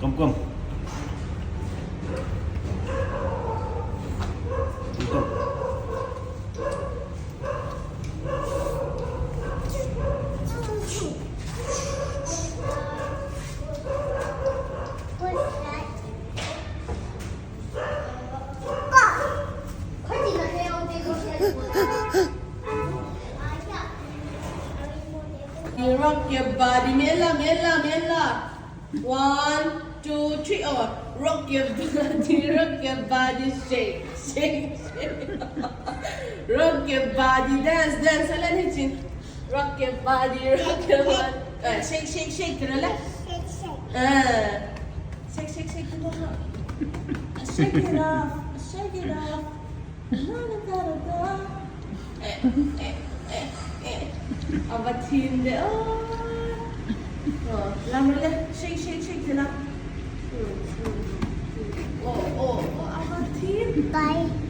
Kom kom. Kom. You rock your body, Mela, Mela, Mela. One, two, three, oh. Rock your body, rock your body, shake, shake, shake. Rock your body, dance, dance. Alan hichin. Rock your body, rock your body. Shake, shake, shake. Shake, shake. Shake, shake, shake. Shake it off, shake it off. Da, da, da, da. Eh, eh, eh, eh. Ava thin de aw. Lam le, shake, shake, shake thế nào? Ồ, ồ, ồ, ava thin. Bye.